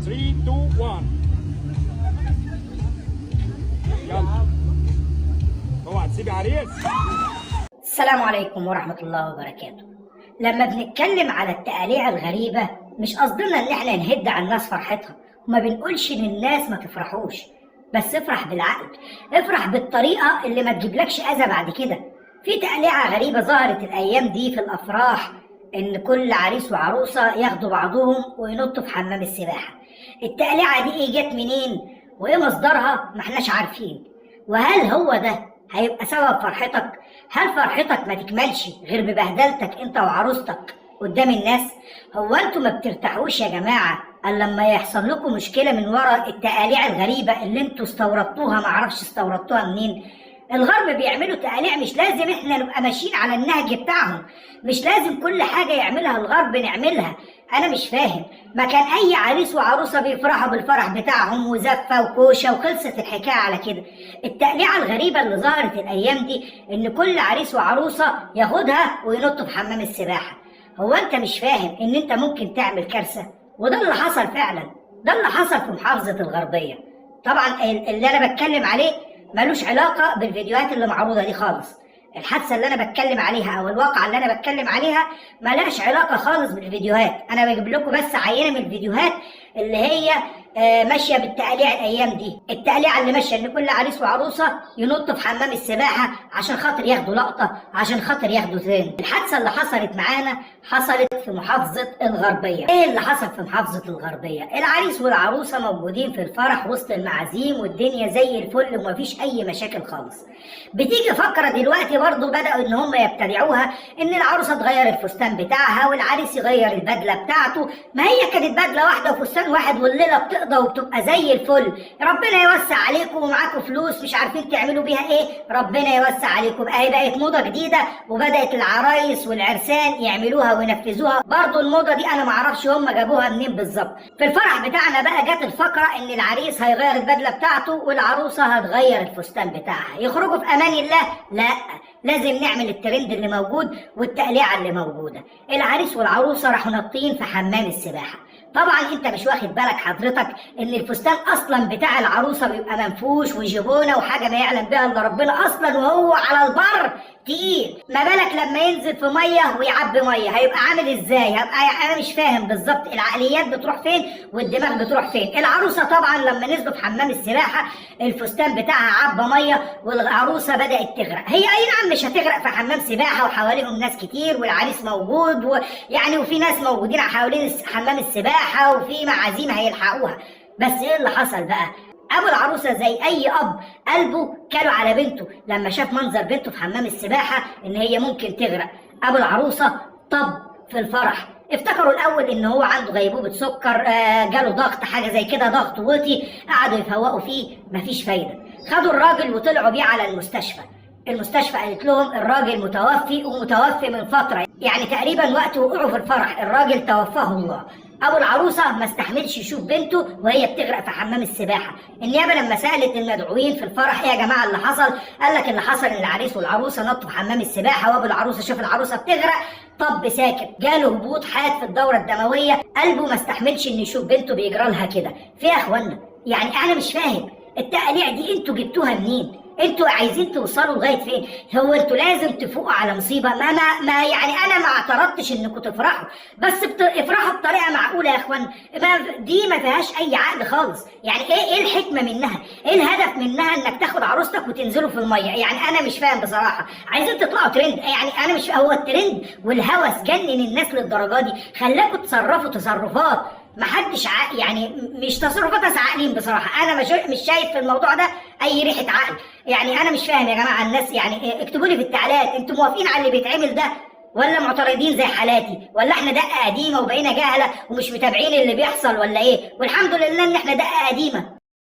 3 2 1 يلا، اوعى تسيبي عريس. السلام عليكم ورحمة الله وبركاته. لما بنتكلم على التقاليع الغريبة مش قصدنا ان احنا نهد على الناس فرحتها، وما بنقولش للناس ما تفرحوش، بس افرح بالعقل، افرح بالطريقة اللي ما تجيبلكش اذى بعد كده. في تقليعة غريبة ظهرت الايام دي في الافراح، ان كل عريس وعروسة ياخدوا بعضهم وينطوا في حمام السباحة. التقليعة دي ايه، جت منين وايه مصدرها؟ ما احناش عارفين. وهل هو ده هيبقى سبب فرحتك؟ هل فرحتك ما تكملش غير ببهدلتك انت وعروستك قدام الناس؟ هو انتوا ما بترتاحوش يا جماعة الا لما يحصل لكم مشكلة من ورا التقاليع الغريبة اللي انتوا استوردتوها؟ معرفش استوردتوها منين. الغرب بيعملوا تقاليع، مش لازم احنا نبقى ماشيين على النهج بتاعهم، مش لازم كل حاجة يعملها الغرب نعملها. انا مش فاهم، ما كان اي عريس وعروسة بيفرحوا بالفرح بتاعهم وزفة وكوشة وخلصت الحكاية على كده. التقليعة الغريبة اللي ظهرت الايام دي ان كل عريس وعروسة ياخدها وينطوا في حمام السباحة. هو انت مش فاهم ان انت ممكن تعمل كارثة؟ وده اللي حصل فعلا، ده اللي حصل في محافظة الغربية. طبعا اللي انا بتكلم عليه ملوش علاقة بالفيديوهات اللي معروضة دي خالص. الحادثة اللي أنا بتكلم عليها أو الواقعة اللي أنا بتكلم عليها ملهاش علاقة خالص بالفيديوهات. أنا بجيب لكم بس عينة من الفيديوهات اللي هي ماشية بالتقاليع الأيام دي. التقاليع اللي ماشية إن كل عريس وعروسة ينطوا في حمام السباحة عشان خاطر ياخدوا لقطة، عشان خاطر ياخدوا ترند. الحادثة اللي حصلت معانا حصلت في محافظة الغربية. إيه اللي حصل في محافظة الغربية؟ العريس والعروسة موجودين في الفرح وسط المعازيم والدنيا زي الفل ومفيش أي مشاكل خالص. بتيجي فقرة دلوقتي برضو بدأوا إن هم يبتدعوها، إن العروسة تغير الفستان بتاعها والعريس يغير البدلة بتاعته. ما هي كانت بدلة واحدة وفستان واحد والليلة بتقضى وبتبقى زي الفل. ربنا يوسع عليكم ومعاكم فلوس مش عارفين تعملوا بيها إيه، ربنا يوسع عليكم. أهي بقت موضة جديدة وبدأت العرايس والعرسان يعملوها وينفذوها. برضو الموضة دي أنا معرفش هم جابوها منين بالظبط. في الفرح بتاعنا بقى جت الفقرة إن العريس هيغير البدلة بتاعته والعروسة هتغير الفستان بتاعها. يخرجوا في أمان الله؟ لا، لازم نعمل الترند اللي موجود والتقليعة اللي موجودة. العريس والعروسة راحوا نطين في حمام السباحة. طبعا انت مش واخد بالك حضرتك ان الفستان اصلا بتاع العروسة بيبقى منفوش وجبونه وحاجه ما يعلم بها الا ربنا اصلا، وهو على البر تقيل، ما بالك لما ينزل في مية ويعبي مية هيبقى عامل ازاي؟ هبقى انا مش فاهم بالظبط العقليات بتروح فين والدماغ بتروح فين. العروسة طبعا لما نزلوا في حمام السباحة الفستان بتاعها عبى مية والعروسه بدات تغرق. هي اي نعم مش هتغرق في حمام سباحة وحواليهم ناس كتير والعريس موجود ويعني وفي ناس موجودين حوالين حمام السباحة وفي معازيم هيلحقوها. بس ايه اللي حصل بقى؟ ابو العروسة زي اي اب قلبه كلوا على بنته لما شاف منظر بنته في حمام السباحة ان هي ممكن تغرق. ابو العروسة طب في الفرح، افتكروا الاول ان هو عنده غيبوبة سكر، جاله ضغط، حاجة زي كده، ضغط وطي، قعدوا يفوقوا فيه مفيش فايده. خدوا الراجل وطلعوا بيه على المستشفى. المستشفى قالت لهم الراجل متوفي ومتوفي من فترة، يعني تقريبا وقت وقوعه في الفرح الراجل توفاه الله. ابو العروسة ما استحملش يشوف بنته وهي بتغرق في حمام السباحة. النيابة لما سالت المدعوين في الفرح ايه يا جماعة اللي حصل، قال لك اللي حصل ان العريس والعروسه نطوا في حمام السباحة وابو العروسة شاف العروسة بتغرق طب ساكت، جاله هبوط حاد في الدورة الدموية، قلبه ما استحملش ان يشوف بنته بيجرى لها كده. في يا اخوانا، يعني انا مش فاهم التقاليع دي انتوا جبتوها منين؟ انتوا عايزين توصلوا لغاية فين؟ هو انتوا لازم تفوقوا على مصيبة؟ ما ما, ما يعني انا ما اعترضتش انكم تفرحوا، بس افرحوا بطريقة معقولة يا اخوان. ما دي ما فيهاش اي عقل خالص. يعني ايه الحكمة منها؟ ايه الهدف منها انك تاخد عروستك وتنزلوا في المية؟ يعني انا مش فاهم بصراحة. عايزين تطلعوا ترند؟ يعني انا مش، هو الترند والهوس جنن الناس للدرجة دي، خلاكوا تصرفوا تصرفات ما حدش يعني مش تصرفات ناس عاقلين بصراحة. انا مش شايف في الموضوع ده اي ريحه عقل. يعني انا مش فاهم يا جماعة الناس، يعني اكتبوا لي في التعليقات انتوا موافقين على اللي بيتعمل ده ولا معترضين زي حالاتي، ولا احنا دقه قديمة وبقينا جهله ومش متابعين اللي بيحصل ولا ايه؟ والحمد لله ان احنا دقه قديمة.